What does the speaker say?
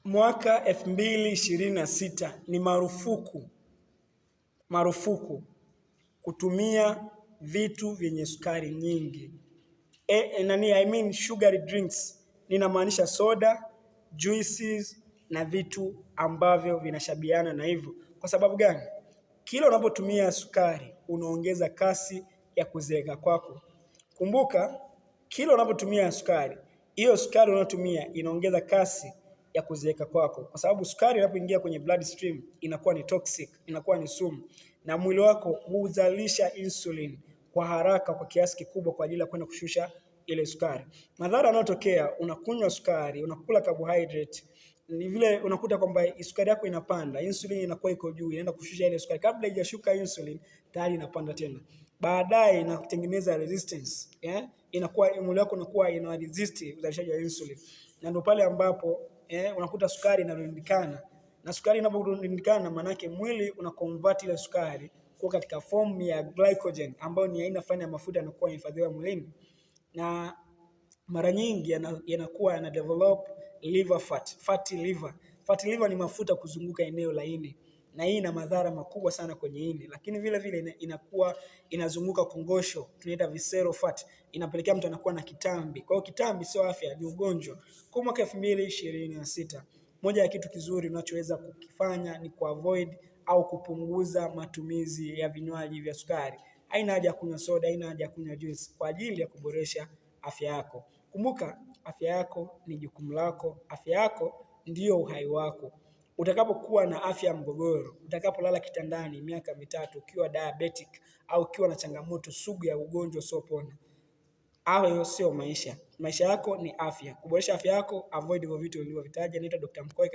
Mwaka 2026 ni marufuku, marufuku kutumia vitu vyenye sukari nyingi. Nani, I mean sugary drinks, ninamaanisha soda, juices na vitu ambavyo vinashabiana na hivyo. Kwa sababu gani? Kila unapotumia sukari unaongeza kasi ya kuzeeka kwako. Kumbuka, kila unapotumia sukari, hiyo sukari unayotumia inaongeza kasi ya kuzeeka kwako, kwa sababu sukari inapoingia kwenye bloodstream inakuwa ni toxic, inakuwa ni sumu, na mwili wako huzalisha insulin kwa haraka kwa kiasi kikubwa kwa ajili ya kwenda kushusha ile sukari. Madhara yanayotokea, unakunywa sukari, unakula carbohydrate, ni vile unakuta kwamba sukari yako inapanda, insulin inakuwa iko juu, inaenda kushusha ile sukari. Kabla haijashuka insulin tayari inapanda tena, baadaye inatengeneza resistance, yeah? Inakuwa mwili wako unakuwa ina resist uzalishaji wa insulin, na ndio pale ambapo unakuta sukari inarundikana, na sukari inaporundikana, maanake mwili una convert ile sukari kuwa katika form ya glycogen, ambayo ni aina fulani ya mafuta yanakuwa yanahifadhiwa mwilini, na mara nyingi yanakuwa yana develop liver fat, fatty liver. Fatty liver ni mafuta kuzunguka eneo la ini, na hii ina madhara makubwa sana kwenye ini, lakini vile vile inakuwa inazunguka kongosho, tunaita visceral fat, inapelekea mtu anakuwa na kitambi. Kwa hiyo kitambi sio afya, ni ugonjwa. Kwa mwaka 2026, moja ya kitu kizuri unachoweza kukifanya ni kuavoid au kupunguza matumizi ya vinywaji vya sukari. Haina haja ya kunywa soda, haina haja ya kunywa juice kwa ajili ya kuboresha afya yako. Kumbuka, afya yako ni jukumu lako, afya yako ndiyo uhai wako. Utakapokuwa na afya ya mgogoro, utakapolala kitandani miaka 3 ukiwa diabetic au ukiwa na changamoto sugu ya ugonjwa usiopona, hayo sio maisha. Maisha yako ni afya. Kuboresha afya yako, avoid hivyo vitu nilivyovitaja. Naitwa Dr. Mkoi.